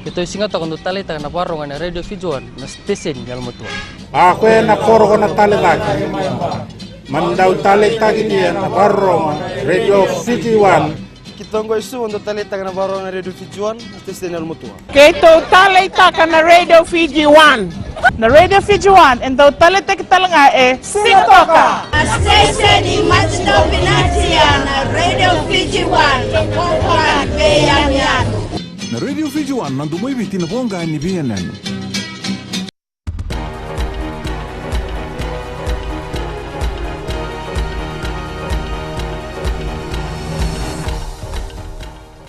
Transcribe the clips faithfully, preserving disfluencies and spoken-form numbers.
Keitou Sigatoka dau taleitaka na vakarorogo ena Radio Fiji One, na station ni yalomatua. A koya na koro ko na tale cake, mani dau taleitaki lia na vakarorogo Radio Fiji One. Keitou qo i Suva dau taleitaka na vakarorogo na Radio Fiji One, na station ni yalomatua. Keitou taleitaka na Radio Fiji One. Na Radio Fiji One e dau taleitaki tale ga e Sigatoka. Na station ni matidou vinaka na Radio Fiji One, na Kokani veiyanuyanu. Na Radio Fiji One, na domo i Viti, na voqa ni veiyanuyanu.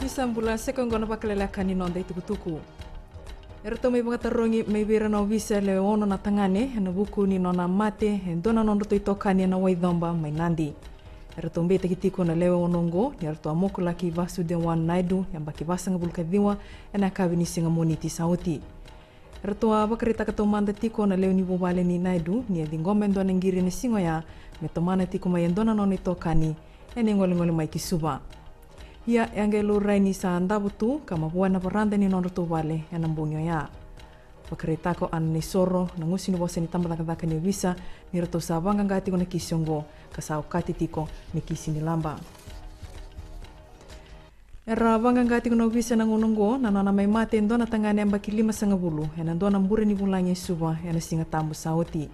Ni sa bula, sa i koya oqo na vakaleleka ni noda itukutuku. Eratou mai vakatarogi mai vei ira na ovisa e lewe ono na tagane ena vuku ni nona mate e dua na nodratou itokani ena Waicoba mai Nadi. Eratou beitaki tiko na lewe ono oqo ni ratou a mokulaki Vasudevan Naidu, yabaki vasagavulu ka ciwa, ena yakavi ni siga Moniti sa oti. Eratou a vakaraitaka taumada tiko na lewe ni vuvale nei Naidu ni a ciqoma e dua na qiri ena siga oya me tomana tiko mai e dua na nona itokani ena igolegole mai ki Suva. Ia, e a qai laurai ni sa davo tu ka mavoa ena varada ni nodratou vale ena bogi oya. Vakaraitaka o Ana Naisoro, na gusu ni vosa ni tabacakacaka ni ovisa, ni ratou sa vaqaqa tiko na kisi oqo ka sa okati tiko me kisi ni laba. Era vaqaqa tiko na ovisa ena gauna oqo na nona mai mate e dua na tagane yabaki limasagavulu ena dua na bure ni vulagi e Suva ena Siga Tabu sa oti.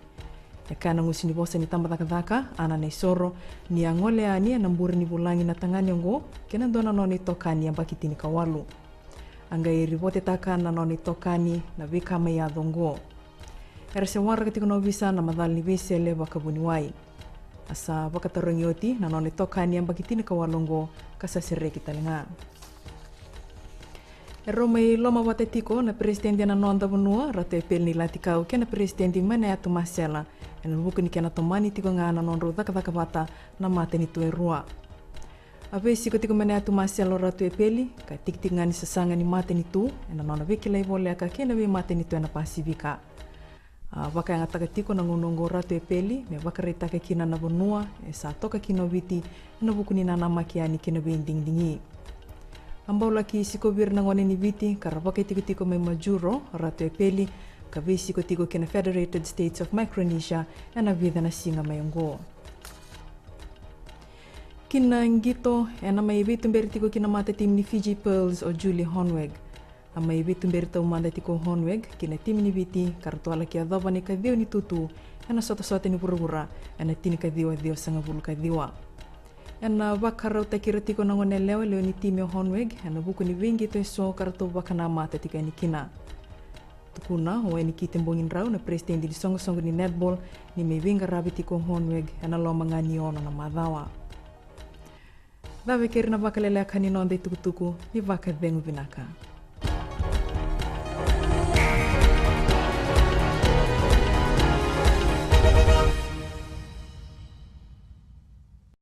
E kaya na gusu ni vosa ni tabacakacaka, Ana Naisoro, ni a gole yani ena bure ni vulagi na tagane oqo kei na dua na nona itokani yabaki tinikawalu. A qai ripotetaka na nona itokani na veika mai yaco oqo. Era se waraka tiko na ovisa na macala ni veisele vakavuniwai. A sa vakatarogi oti na nona itokani yabaki tinikawalu oqo ka sa sereki tale ga. Erau mai lomavata tiko na peresitedi ena noda vanua, Ratu Epeli Nailatikau, kei na peresitedi Manayatu Masela ena vuku ni kena tomani tiko ga na nodrau cakacaka vata na matanitu e rua. A veisiko tiko Manayatu Masela o Ratu Epeli ka tikitiki ga ni sasaga ni matanitu ena nona veikilai voleka kei na veimatanitu ena Pasifika. A vakayagataka tiko na gauna oqo o Ratu Epeli me vakaraitaka kina na vanua e sa toka kina o Viti ena vuku ni nanamaki yani ki na veidigidigi. A bau laki sikovi ira na gone ni Viti ka ra vakaitikotiko mai Majuro o Ratu Epeli, ka veisiko tiko ki na Federated States of Micronesia ena vica na siga mai oqo. Ki na qito, ena mai veituberi tiko ki na matatimi ni Fiji Pearls o Julie Hoornweg. A mai veituberi taumada tiko o Hoornweg ki na timi ni Viti ka ratou a laki yacova na ikaciwa ni tutu ena sotasota ni vuravura ena tinikaciwa ciwasagavulu ka ciwa. Ena vakarautaki ira tiko na goneyalewa lewe ni timi o Hoornweg ena vuku ni veiqito eso ka ratou vakanamata tiko yani kina. Tukuna o Wainiki Tebogidrau, na peresitedi ni soqosoqo ni netball, ni mai veiqaravi tiko o Hoornweg ena loma ga ni ono na macawa. Cava e keri na vakaleleka ni noda itukutuku, ni vakacegu vinaka.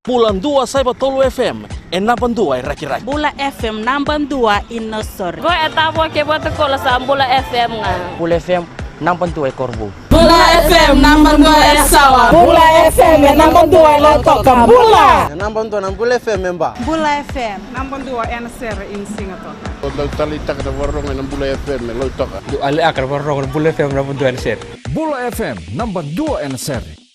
Bula dua saiva tolu F M, e naba dua e Rakiraki. Bula F M naba dua i Nausori. Qo e Tavua kei Vatukoula, sa Bula F M ga. Bula F M naba dua e Korovou. Bula F M naba dua e Yasawa. Bula F M e naba dua e Lautoka. Bula. E naba dua na Bula F M e Ba. Bula F M naba dua ena sere i Sigatoka. Au dau taleitaka na vakarorogo ena Bula F M e Lautoka. Dau taleitaka na vakarorogo ena Bula F M naba dua ena sere. Bula F M naba dua ena sere.